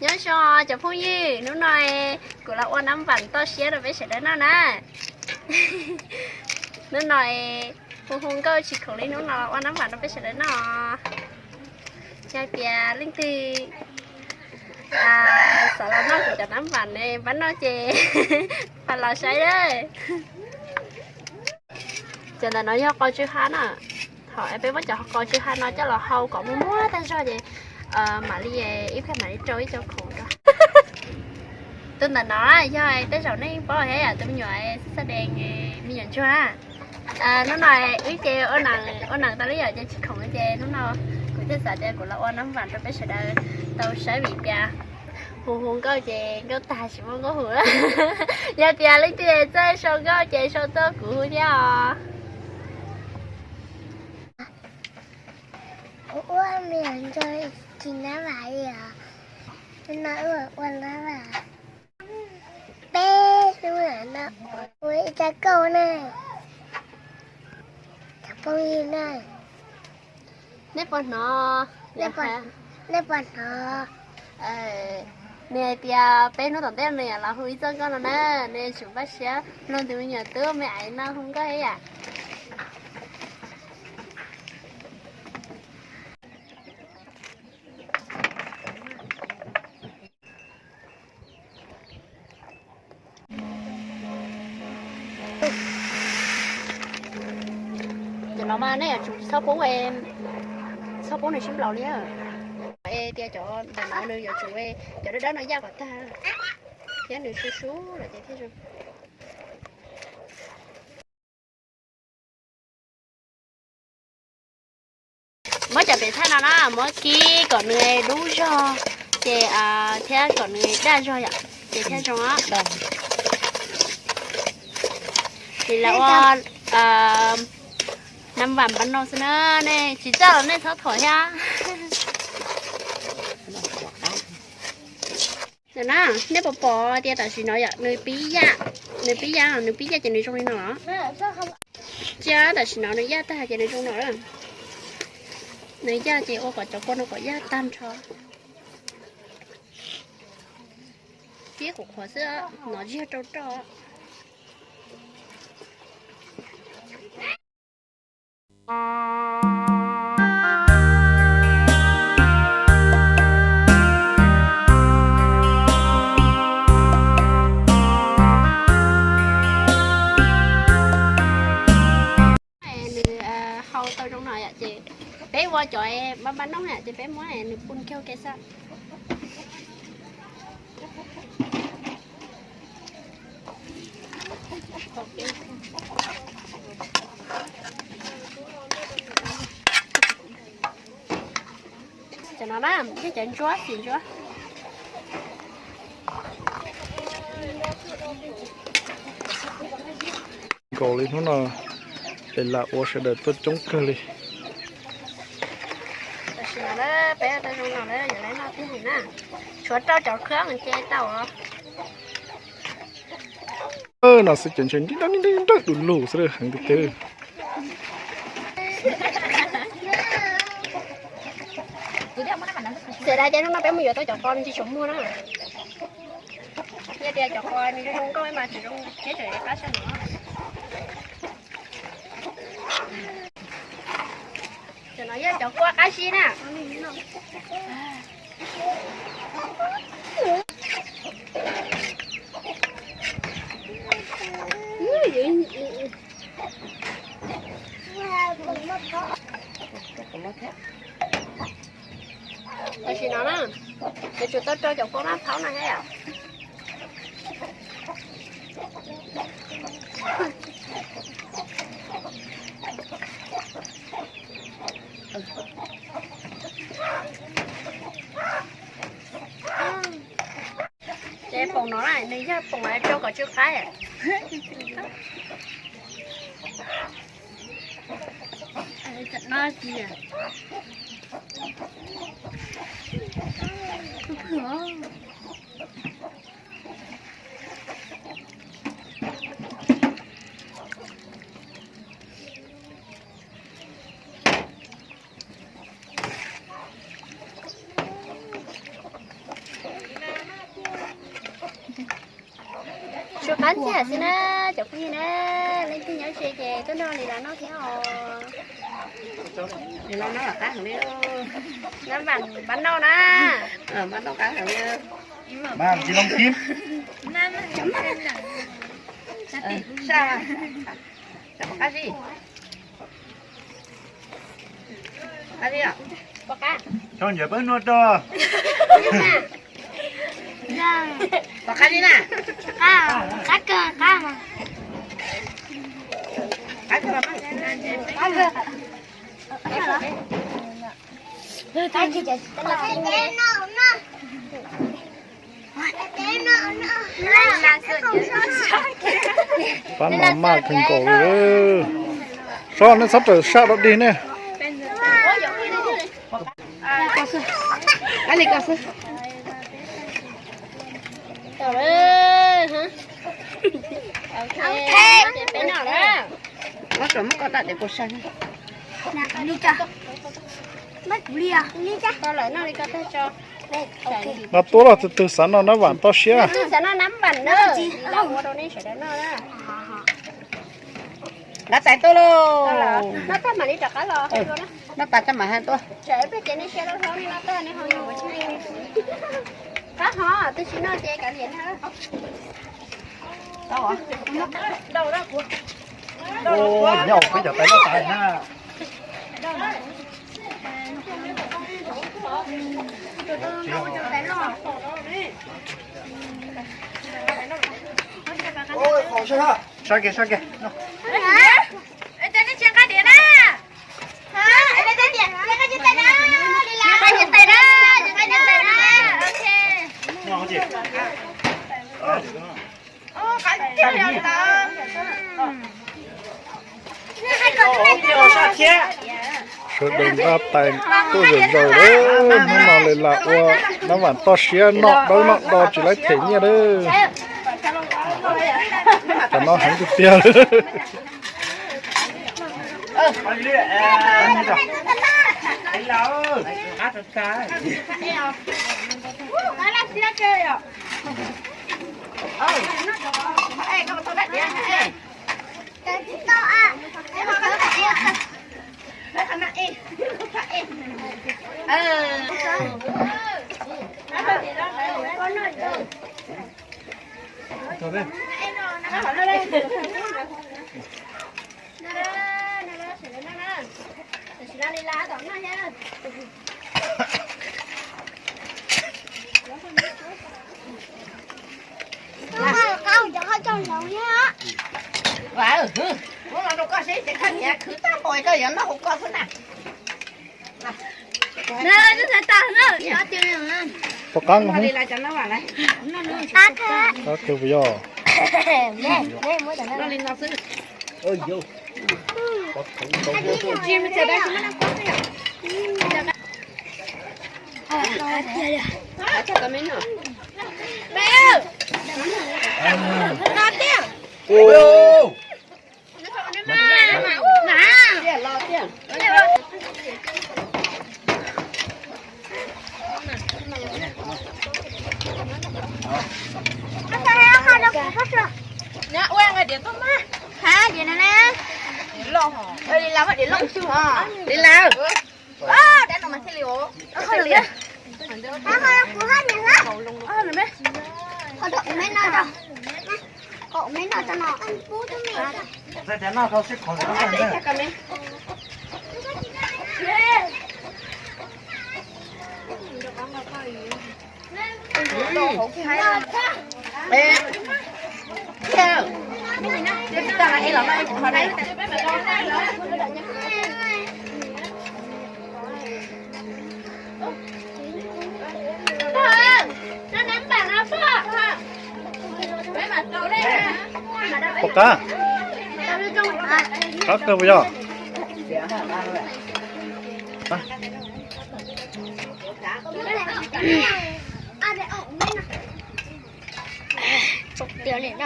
Nyob zoo cov phooj ywg, hnub no kuv los ua nab vam toj siab rau peb sawv daws noj na. Hnub no hu hu nkauj tsis khoom li hnub no los ua nab vam rau peb sawv daws noj. Yog tias leej twg xav los noj kuv cov nab vam ne, pab noj ces pab los saib lawm. Cov ntawm no yog qos tsw ha na. Thaum peb muab cov qos tsw ha no coj los hau kom muag muag tag zog ces mam li ib pliag mam li rau ib co khoom rau. Tus ntawm no yog tej zaum nej paub thiab yom, tus me nyuam xab dees, me nyuam ntsuag na. Hnub no wb ces ua neem tau li yom, ces tsis khoom ces hnub no kuv thiaj xav tias kuv los ua nab vam rau peb sawv daws tau saib vim tias hu hu nkauj ces nkauj tag tsis muaj nkauj hu. Yog tias leej twg txawj sau nkauj ces sau tuaj kuv hu thiab os. Ua me ntsuag tsis nab vam li os. Hnub no wb ua nab vam. Peb hnub no ua ib txoj nkauj na. Cov phooj ywg na, nej puas hnov? Nej puas hnov? Nws hais tias peb hnub tom ntej nws yuav los hu ib txoj nkauj no na, nws yuav tsum npaj siab luag tus me nyuam tub me aiv no hu nkauj thiab yom. Cov no mas nej yuav tsum txhob pub, txhob pub nws sib nplaum li. Es tias cov ntawm no nws yuav tsum, cov dawb dawb no yaj kom tag thiab nws su su lawm ces thiaj zoo. Muab cov pem thaj no na, muab kib kom nws dub zog, ces thiab kom nws daj zog yom, ces thiaj zoo. Ces lawv ua nam vam npab no xwb na, nej tsis txawj los nej txhob thuam thiab. Ntawm na, nej puas pom tias tam sim no yom, nws pib yaj, nws pib yaj, nws pib yaj ces nws zoo li no. Cia tam sim no nws yaj tag ces nws zoo no. Nws yaj ces ua kom cov kua no kom yaj tag nrho. Kib qhuav qhuav xwb, nov ziag rau roj. Nws hau tau zoo no yom, ces peb ua cov npab npab nooj yom, ces peb muab nws pun kiag ua ke xwb. Cov no na, yog cov ntsuab, xim ntsuab. Nkaus li hnub no, peb lam ua sawv daws tuaj coob kawg li. Tam sim no peb ua tau zoo no lawm, yuav noj tiag na. Tshuav rau cov khab ces tau os. No xwb ces ntshe nrawm nrawm du lug xwb heev tiag tiag. Xav tias hnub no peb mus yuav tau cov qos nws tsis tshua muag na. Yog tias cov qos nws zoo zoo nkauj mas tsis zoo thiab tseem qab xwb no. Cov no yog cov kua qab zib na. Tam sim no na, yuav tsum tau rau cov kua mab phaub no thiab yom. Ces poom no na, nws yog poom rau kom tsw qaib. Qab ntxhiab xwb na, cov phooj ywg na, leej twg nyob ze ces tuaj noj li los noj thiab os. Noj vam npab noj na. Npab noj qab heev li. Mas tsis loo kib. Sab, sab pov qab zib. Qab zib os. Tso ncaws peb nuaj rau. Pov qab zib na. Qab kawg, qab mas. Qab kawg mas. Pab no maj kawg nkaus li. Sob, nej txhob raws sab rau dig ne. Noj tuaj los tus twg xav noj nab vam toj siab. Nab tais tuaj lauj. Noj tas mam li rov qab los. Noj tas tas mam hais tuaj. Qab hov, twb tsis noj ces kav liam na. Nyob peb cov tais noj tas na. Sab kiag, sab kiag. Sawv daws nqa tais tuaj zom zaws lawm, hnub no li lam ua nab vam toj siab noj dawb noj do tsis laib them nyiaj lawm. Cov no heev tiag tiag. Muab no rau koj seb, ces koj niam khwv tag npaum koj yuav noj hauv koj xwb na. Pov qab, qab kawg puas yog? Li lawm.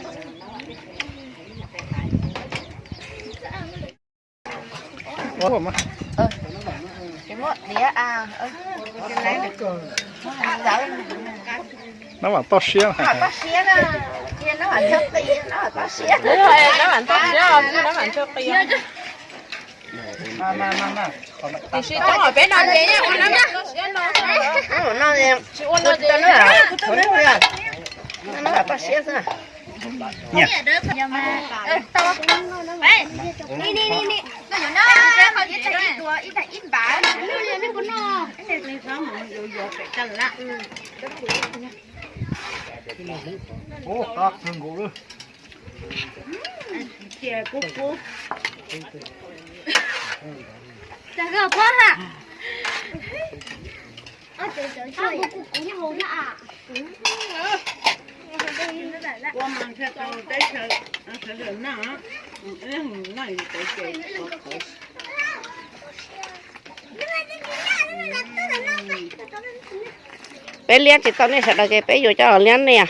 Pov qab, qab kawg puas yog? Muab diav, nab vam toj siab, toj siab na, nab vam toj siab, nab vam toj siab, nab vam toj siab. Tiam sis cov peb no ces yeej ua nab vam toj siab no, tsis ua no ces nab vam toj siab xwb. Peb liab tsis tau nej sawv daws ces peb yuav coj los liab nej.